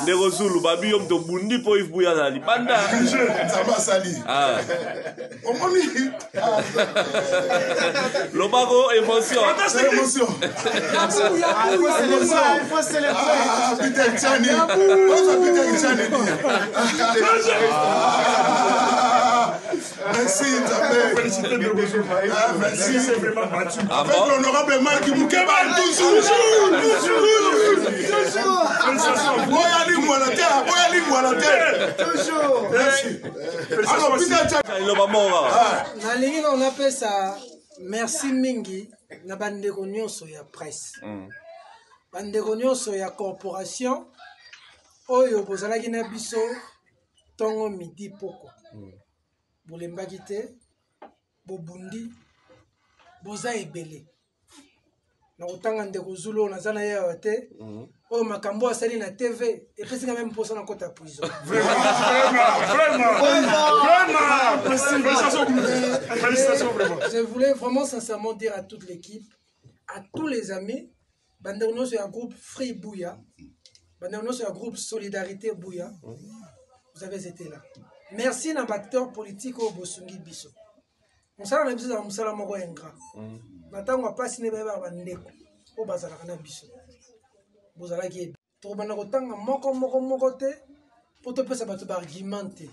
Ndeko Zulu, babi yo moto obundi mpo Yves Buya azala libanda. Nzambe asali. Ah. Omoni. Lobako émotion. Émotion. Ah, Peter Tchani. Peter Tchani. Merci, Nzambe. Félicité de Ah, merci. C'est vraiment battu. Ah Avec bon? l'honorable Mike Mukeba, toujours. Toujours. Toujours. Félicitations. Boya lingwala te, boya lingwala te. Toujours. Merci. Alors, Peter Tchani. Loba moko. Nalingi na napesa merci mingi na bandeko nyonso ya presse, bandeko nyonso ya corporation oyo bozalaki na biso ntongo, midi, poko. Bolembaki te, bobundi, boza ebele. Na kotanga ndeko Zulu oyo naza na ye awa te, oyo makambo oyo asali na TV epesi nga meme mposa na kota prison. Vraiment, vraiment, vraiment. Félicitations. Félicitations, vraiment. Je voulais vraiment sincèrement dire à toute l'équipe, à tous les amis, bandeko nyonso ya groupe Free Bouya, bandeko nyonso ya groupe Solidarité Bouya, vous avez été là. Merci na baacteur politique oyo bosungi biso. Mosala na biso ezala mosala moko ingrat. Na ntango ya mpasi nde bayebaka bandeko oyo bazalaka na biso. Bozalaki ebe. Tokobanda kotanga moko moko moko te mpo topesa bato baargument te.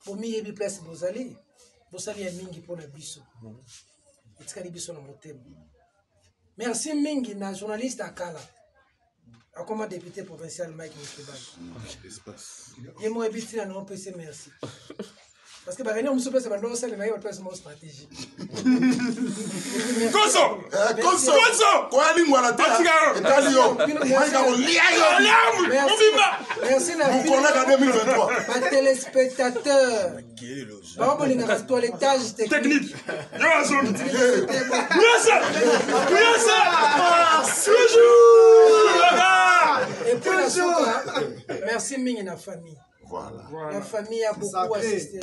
Bomiyebi place bozali, bosali ya mingi mpona biso, etikali biso na motema. Merci mingi na journaliste akala akoma député provincial Mike Mukebay. Ye moko yebi ntina na opese merci, parce que baréunion mosusu mpesa bando osalema ye bato mo stratégie. Koso. Konso. Konso. Koya lingwala te. Atika yo. Etali yo. Mike akolia yo. Aliamu. Mobimba. Merci na Mokolaka 2023. batelespectateur bango bolingaka toilettage technique. Technique. Yo azon. Kuyasa. Kuyasa. Toujours. Et puis na suka, merci mingi na famille. Voilà. La famille a beaucoup Sacré. assisté.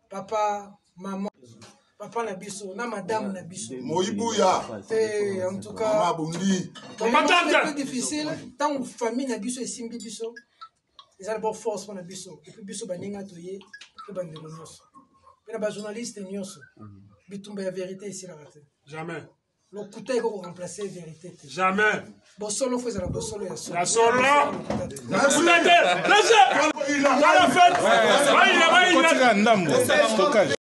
Papa, maman, papa na biso, na madame na biso. Moyibuya. Te, en tout Mama cas, Bundi. dans les moments Matata. les plus difficiles, tant famille na biso esimbi biso, eza d'abord force mpona biso. Et puis biso baninga toye, mpe bandeko nyonso. Mpe na bajournaliste nyonso, bitumba ya vérité esilaka te. Jamais. Lokuta ekoki koremplace vérité te. Jamais. Bosolo fo ezala bosolo ya solo. Ya solo. Merci. Lâchez. À la fête. Baïla, baïla. Kotika ndambo stockage.